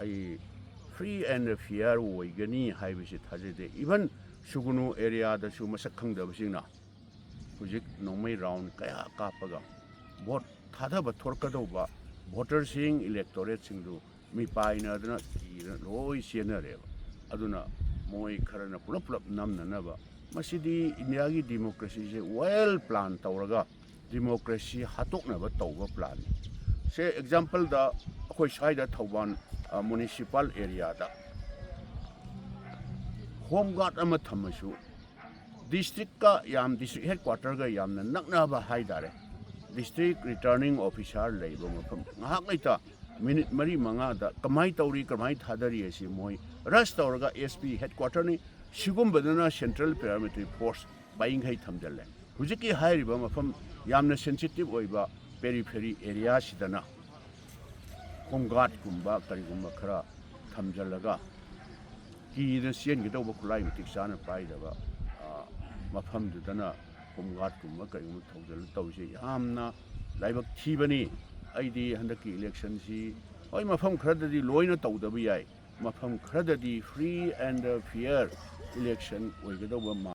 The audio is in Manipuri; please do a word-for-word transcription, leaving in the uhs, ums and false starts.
ꯑꯩ free and fair ꯑꯣꯏꯒꯅꯤ ꯍꯥꯏꯕꯁꯤ ꯊꯥꯖꯗꯦ꯫ Even ꯁꯨꯒꯨꯅꯨ areaꯗꯁꯨ ꯃꯁꯛ ꯈꯪꯗꯕꯁꯤꯡꯅ ꯍꯧꯖꯤꯛ ꯅꯣꯡꯃꯩ round ꯀꯌꯥ ꯀꯥꯞꯄꯒ vote ꯊꯥꯗꯕ ꯊꯣꯔꯛꯀꯗꯧꯕ voterꯁꯤꯡ, electorateꯁꯤꯡꯗꯨ ꯃꯤꯄꯥꯏꯅꯗꯅ ꯀꯤꯗꯅ ꯂꯣꯏ ꯆꯦꯟꯅꯔꯦꯕ꯫ ꯑꯗꯨꯅ ꯃꯣꯏ ꯈꯔꯅ ꯄꯨꯂꯞ ꯄꯨꯂꯞ ꯅꯝꯅꯅꯕ, ꯃꯁꯤꯗꯤ ꯏꯟꯗꯤꯌꯥꯒꯤ democracyꯁꯦ well plan ꯇꯧꯔꯒ democracy ꯍꯥꯠꯇꯣꯛꯅꯕ ꯇꯧꯕ planꯅꯤ꯫ ꯁꯦ, exampleꯗ ꯑꯩꯈꯣꯏ ꯁ꯭ꯋꯥꯏꯗ ꯊꯧꯕꯥꯜ, ꯑ, municipal areaꯗ home guard ꯑꯃ ꯊꯝꯃꯁꯨ, districtꯀ ꯌꯥꯝ, district headquarterꯒ ꯌꯥꯝꯅ ꯅꯛꯅꯕ ꯍꯥꯏ ꯇꯥꯔꯦ, district returning officer ꯂꯩꯕ ꯃꯐꯝ, ꯉꯥꯏꯍꯥꯛ ꯂꯩꯇ minute ꯃꯔꯤ ꯃꯉꯥꯗ ꯀꯃꯥꯏꯅ ꯇꯧꯔꯤ, ꯀꯃꯥꯏꯅ ꯊꯥꯗꯔꯤ ꯑꯁꯤ ꯃꯣꯏ rush ꯇꯧꯔꯒ, S P headquarterꯅꯤ, ꯁꯤꯒꯨꯝꯕꯗꯅ central paramilitary force ꯄꯥꯏꯈꯩ ꯊꯝꯖꯤꯜꯂꯦ꯫ ꯍꯧꯖꯤꯛꯀꯤ ꯍꯥꯏꯔꯤꯕ ꯃꯐꯝ ꯌꯥꯝꯅ sensitive ꯑꯣꯏꯕ periphery areaꯁꯤꯗꯅ home guardꯀꯨꯝꯕ ꯀꯔꯤꯒꯨꯝꯕ ꯈꯔ ꯊꯝꯖꯤꯜꯂꯒ, ꯀꯤꯗꯅ ꯆꯦꯟꯒꯗꯧꯕ ꯈꯨꯠꯂꯥꯏ ꯃꯇꯤꯛ ꯆꯥꯅ ꯄꯥꯏꯗꯕ, ꯑ, ꯃꯐꯝꯗꯨꯗꯅ home guardꯀꯨꯝꯕ ꯀꯔꯤꯒꯨꯝꯕ ꯊꯧꯖꯤꯜꯂ ꯇꯧꯔꯤꯁꯦ ꯌꯥꯝꯅ ꯂꯥꯏꯕꯛ ꯊꯤꯕꯅꯤ꯫ ꯑꯩꯗꯤ ꯍꯟꯗꯛꯀꯤ electionꯁꯤ, ꯍꯣꯏ, ꯃꯐꯝ ꯈꯔꯗꯗꯤ ꯂꯣꯏꯅ ꯇꯧꯗꯕ ꯌꯥꯏ, ꯃꯐꯝ ꯈꯔꯗꯗꯤ free and fair election ꯑꯣꯏꯒꯗꯧꯕ ꯃꯥꯜꯂꯤ꯫